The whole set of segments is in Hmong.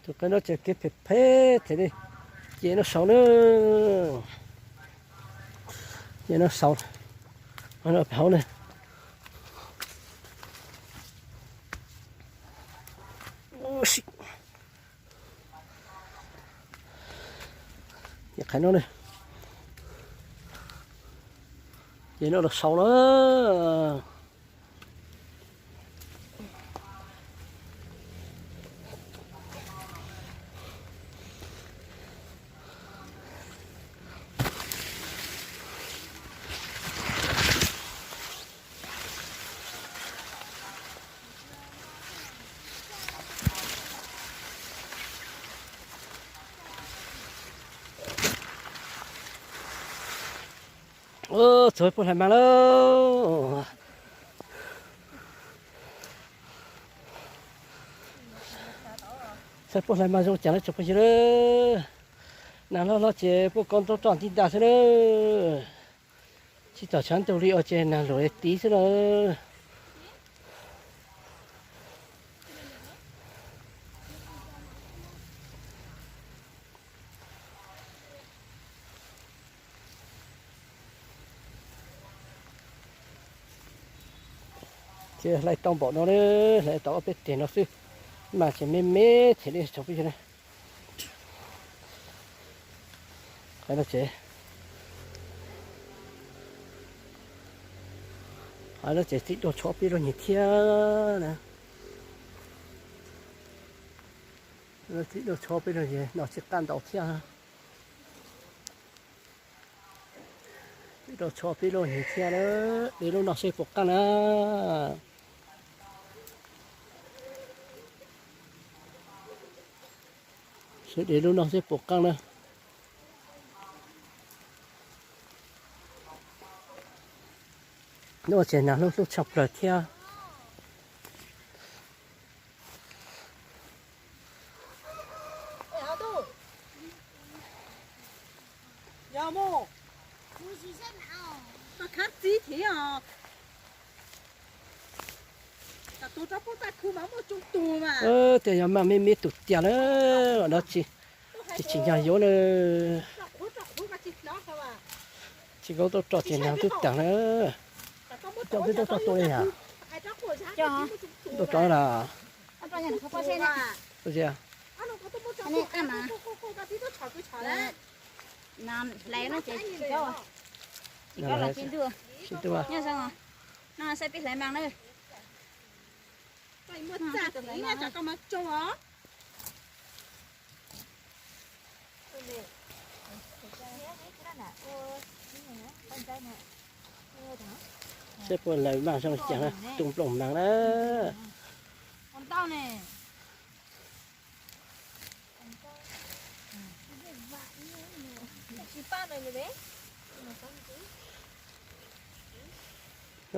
Tus qaib no ces kev phem phem thiab ne. Ces no saud na. Ces no saud. No pem hauv ne. Ces qhov no ne. Ces no los saud na. Txog puag hlais mas lawm. Txog puag hlais mas zoo cas lawm tsoom phooj ywg na. Nag hlob hlob ces puab kov ntaub roj nti ntas xwb na. Tsis txom tshav ntuj li os ces nag luam tiv xwb na. Ces hlais tau npaum no, hlais tau ob peb teg no xwb, mas ces me me thiab li tsoom phooj ywg na. Qhov no ces, qhov no ces txij dua tsho peb lub nyuag thiab na. Txij dua tsho peb lub nyuag no tsis qaj ntau thiab. Txij dua tsho peb lub nyuag thiab na. De lub no seb puas qaj na. Seb de lub no seb puas qaj na. Nub ces nag hlub hlub tshaj plaws thiab. Tias yog mag me me tus tiag na, no tsis, tsis tsis nyog yuav na. Tsis kaub tau roj ces nag twb tag na. Coj twb tau roj tua li yam. Tau roj na. Ua tsis. Tsis ntuj. No saib peb hlais mas na. Seb puas lawv mas zoo li cas na, tus nplooj mas na.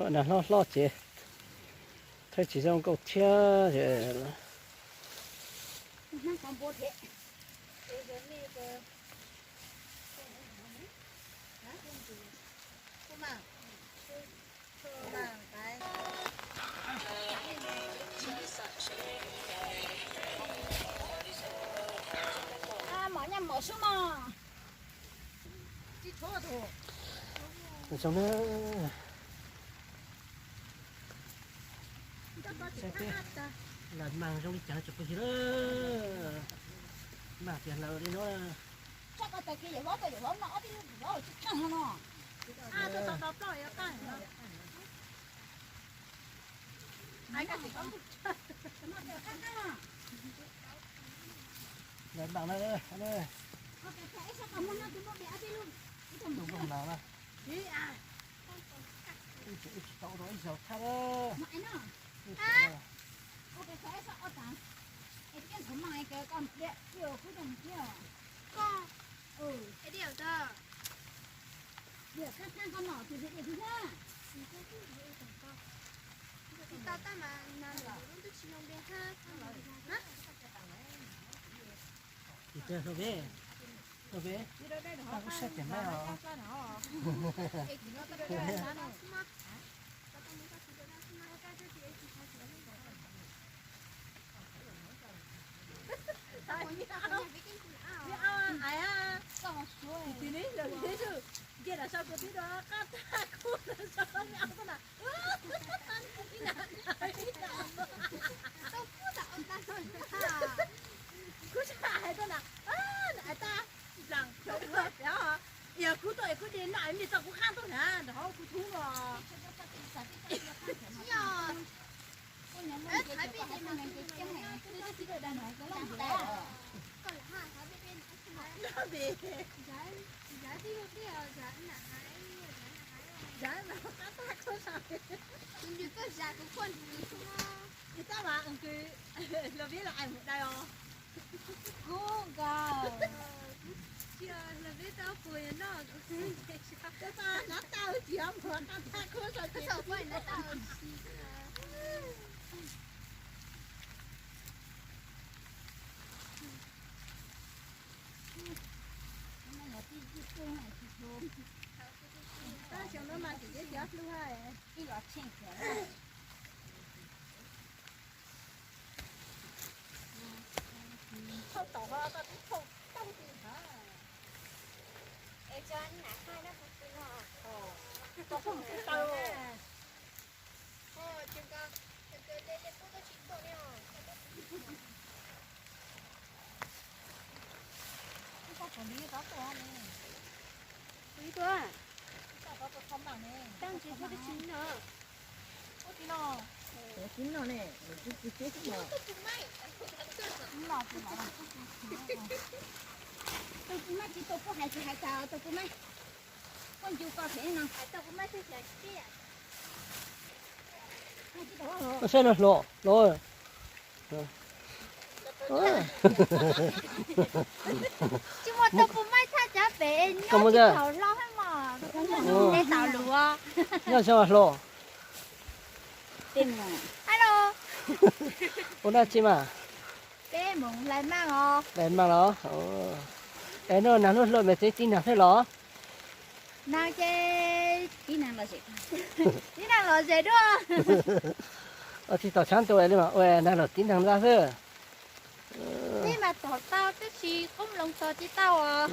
Nag hlob hlob ces thawj tsis zoo nkauj thiab. Mov nyob mov sub mog. Zoo na. Saib peb hlais mas zoo li cas tsoom phooj ywg na. Mas tias hlais li no. Hlais mas na. Tus nplooj mas na. Ib tsis tau rau ib zaug thab na. Tus peb, tus peb, tau kuv saib tias mas os. Nce los sau kuv tib rau qab tag kuv los sau me au na. Kuv tsis hais tuaj na, na tas nplaim, yog kuv tuaj es kuv de noj me tau kuv qab tuaj na, nrog kuv thub los. Xyoo no mas tsis teb cov hlub hab. Thauj tau ho koj twb thauj tau ti hov. Es cov nam hais no puas pw no? Tau phooj tau. Ib tug, tag nrho tsis no, tsis no ne, tsis tsis tsis no. Tus kuv maj tsis tau puab hais tsis hais tas tus kuv maj. Koj ncu koj pem no. Saib no hlo hlo. Tsis muaj tus kuv maj thaj cav pem nyob tsis thaum hlo hab mog. Nyob zoo hlo. Hello. Ua dab tsi mas? Peb mus hlais maaj os. Hlais maaj los? Es no nag hluas hluas mas tsev tib nag thiab los? Nag ces tib nag los zem, tib nag los zem dua. Tsis tau tshav ntuj li mas ua nag los tib nag ntag xwb. Peb mas tom tau tab sis qoob loo tso tsis tau os.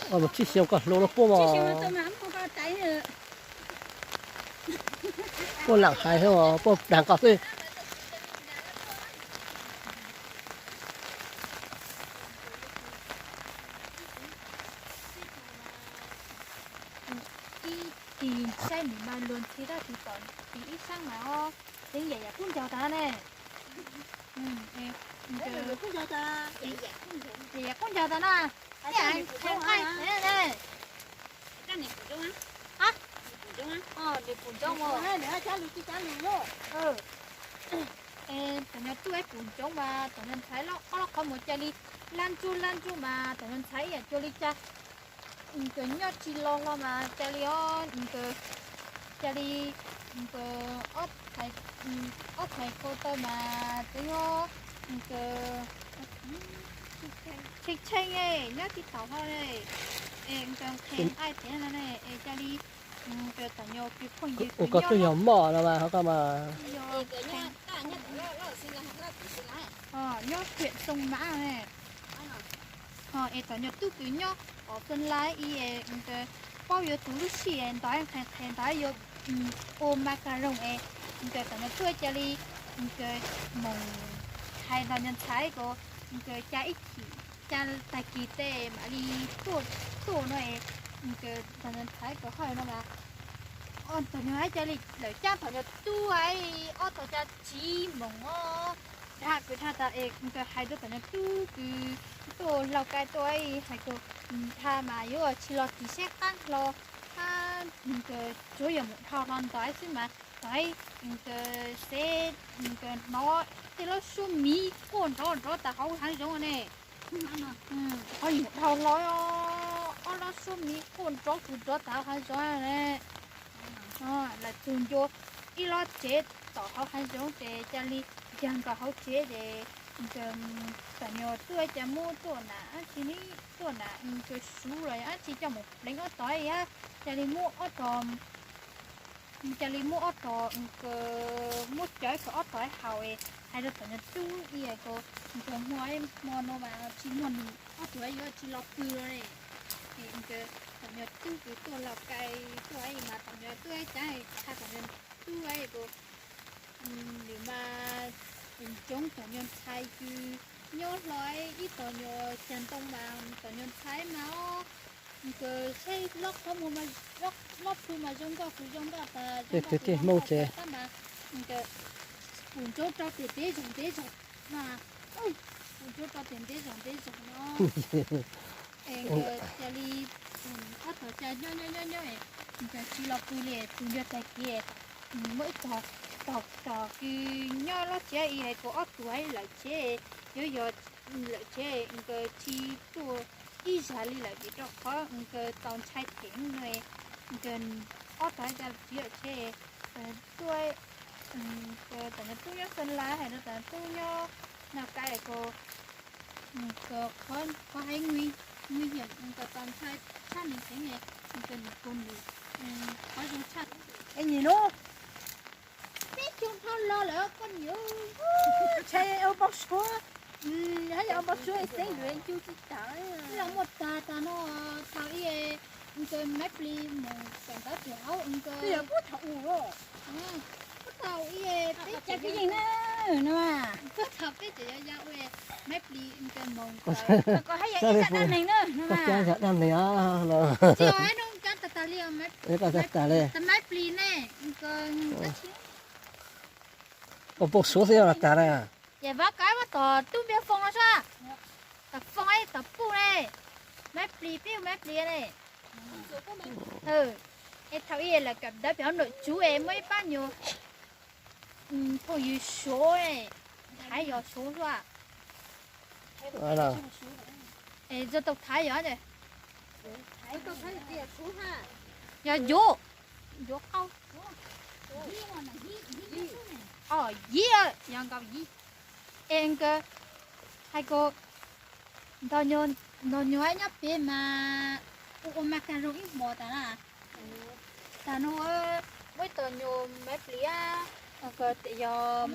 Ua mus tsib xyoo koj hluas los puab mog. Puab lam hais xwb, puab dag koj xwb. Ib kis saib nws mas luag ntxhi dab tsi tom tim ib sab mas os, yeej yam yam kub ncaug tas ne. Yam yam kub ncaug tas na. Ib yam nqaij ne. Nws pum ntsoov, tom nyuag tuaj ib pum ntsoov mas tom nyuag ntxhais ob lub qhov muag ca li lab ntsuj lab ntsuj mas tom nyuag ntxhais ib yam cuag li cas. Nkawd nyob tsis los hlo mas ca li os, nkawd ca li, nkawd ob txhais ko taw mas tseem nyob, nkawd tshee tshee nyob tsis tau hlo ne, es nkawd nqhis nqaij thiab no ne es ca li nkawd tom nyuag kws phooj ywg ua koj twb yog moj no mas ho koj mas nyob pem Xoo Mab ne. Es tom nyuag tub kws nyob os Xoo Lab ib es nkawd paub yuav tus lub sij es ntawd nqhis nqhis ntawd yuav ua mas kas loog es nkawd tom nyuag tuaj ca li nkawd moog hais ntawm nyuag ntxhais ko, nkawd ca ib chim, ca tag kis tes mam li tuaj no es nkawd tom nyuag ntxhais ko haj no mas ntawm nyuag hais ca li lawv cab tom nyuag tub hais ob tog ca tsiv moog os, dag kws dag tas es nkawd hais rau tom nyuag tub kws tuaj Lauj Kaim tuaj hais ko, dag mas yuav tsis los kis seb qaab hlo, hab nkawd tsuav yuav mus dhau hlo ntawd xwb mas thaum nkawd xev nkawd hnov tej lub suab miv quaj nrov nrov tas hauv haav zoov ne. Qhov yus dhau hlo ob Suab miv quaj nrov tus nrov tas hav zoov ne. Lawv txug ncua ib lub tsev tom hauv hav zoov ces ca li yag nkaus hauv tsev ces tom nyuag tub ca muab tuaj nam dab tsi ne, tuaj nam nkawd suv los dab tsi coj mus pleev ob tog ib yam, ca li muab ob tog, ca li muab ob tog, nkawd muab cov ib tog ob tog haus, hais rau tom nyuag tub ib yam ko, nkawd muaj hmo no mas tsis muaj nws ob tug yuav tsis los pw li. Nkawd tom nyuag tub kws tuaj los kais tuaj mas tom nyuag tub cav tha tom nyuag tub ko, nws mas ntsoov tom nyuag ntxhais kws nyob hlo ib tog nyuag cag ntoo mas tom nyuag ntxhais mas nkawd saib lub qhov muag, lub plhu mas zoo nkauj kws zoo nkauj tas zoo nkauj kws zoo nkauj tas tab mas nkawd pum ntsoov rau tes ntev zog ntev zog mas, pum ntsoov rau tes ntev zog ntev zog no. Es nkawd cia li ob tog ca nyob nyob nyob nyob, nkawd tsis los pw li, tus ncua tag kis muaj ib tog, tog kws nyob lub tsev ib yam ko, ob tug hais lawm tsev, yuav yog lawm tsev nkawd tsis tuaj ib zag li lawm vim rau qhov nkawd txaus ntshai them no. Nkawd ob tog hais tias tsis lawm tsev, tuaj, tom nyuag tub nyob Xeem Las hais rau tom nyuag tub nyob Naj Kais ko, nkawd qhov hais nguy hiểm nkawd txaus ntshai tshaj nws heev, nkawd nws kuv nws qhov zoo tshaj. Es nyim no peb caug hlo los lawm koj niam, ntshai ua npau suav, hab yog ua npau suav xeeb lwm ncu tsis tawm. Los muaj tag tag no, thaum ub nkawd Maiv Plis mus kawm ntawv pem hauv nkawd, thaum ub peb tseem, thaum peb tseem yau yau ua Maiv Plis nkawd mus kawm, koj hab yog ib zaj dab neeg na, koj cov zaj dab neeg no, koj tag tag li, Maiv Plis ne, nkawd ua npau suav xwb los tag na. Ces vab kab muab tom tub npiag foo no sab, tom foo tom puj ne, Maiv Plis peb ua Maiv Plis ne. Es thaum ub lawv kawm ntawv pem hauv nram tsuv es muaj ib pab nyuag phooj ywg Suav, Thaib yog Suav xwb, es tau Thaib yog, yog yuav, yuav qau, yib, yog nkaus yib. Es nkawd hais ko, nrog nyuag nyob pem mas ua mas kag zoo ib hmos tas na. Tag no muaj ib tog nyuag Maiv Plis, nkawd tias yog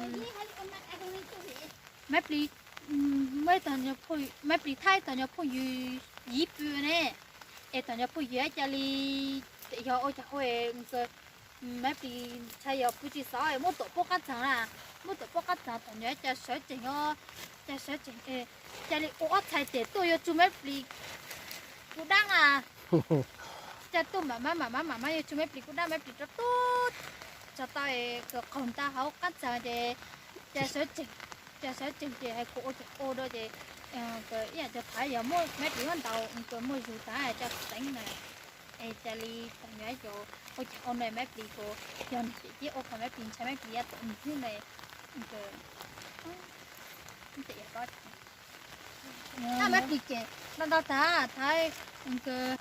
Maiv Plis, muaj ib tog, Maiv Plis Thaib ib tog nyuag phooj ywg yib pw ne, es tog nyuag phooj ywg ca li tias yog ua cas ua nkawd Maiv Plis ntshai yog pw tsis xav muab tuam pub qab txag na, muab tuam pub qab txag thaum nyuag ca sawv tsees, ca sawv tsees, ca li ua ob txhais tes tuaj yuav tsum Maiv Plis kuv dab na. Ca tuaj mam mab mam mab mam mab yuav tsum Maiv Plis kuv dab, Maiv Plis rov tuaj tsa tau es kawg qaug nta hauv qab txag ces ca sawv tsees, ca sawv tsees ces hais kuv ua ces ua dua ces ib yam cov Thaib yog muaj Maiv Plis muab ntaus nkawd muaj zug tas ca teev na. Es ca li thaum nyuag ua cas ua no Maiv Plis kuv yog nws ces ua kom Maiv Plis ntshai Maiv Plis ya tom nws xwb na. Nkawd Maiv Plis ces no no tas Thaib nkawd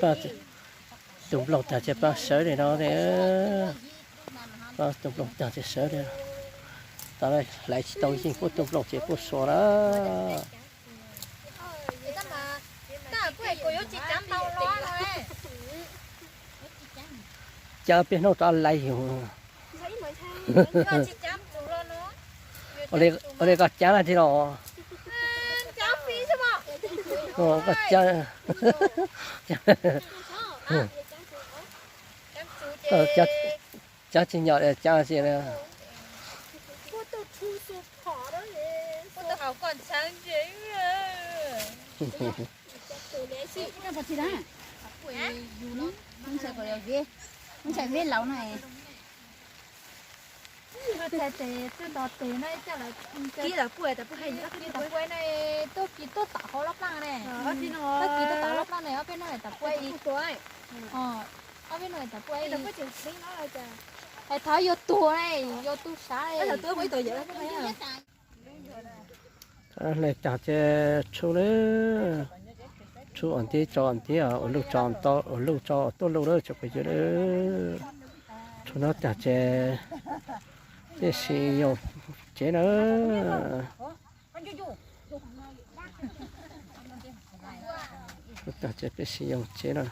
Pab tus nplooj tag ces pab sawv li no, pab tus nplooj tag ces sawv li. Tau hlais tsis tau yeej kuj tus nplooj ces kuj sua na. Cab peb hnub rov lais yus. Ua li koj cab na tij los. Koj cab, cab tsis nyom cab tsis. Ntshai veb laus na. Tes twb tos tes no coj lawv kib tas puaj tas puaj no tuaj kis tuaj tom hauv lub plaaj ne. Tuaj kis tuaj tom lub plaaj ne, ob peb hnub tas puaj ib. Ob peb hnub tas puaj ib. Es thov yuav tuag ne, yuav tu sav. Hle tag ces tshuj lawm, tshuj ua ntib tso ua ntib, ua luj tso ua luj tso tuaj luj lawm tsoom phooj ywg. Tshuj no tag ces peb sim yoo tsev na. Tshuj tag ces peb sim yoo tsev na.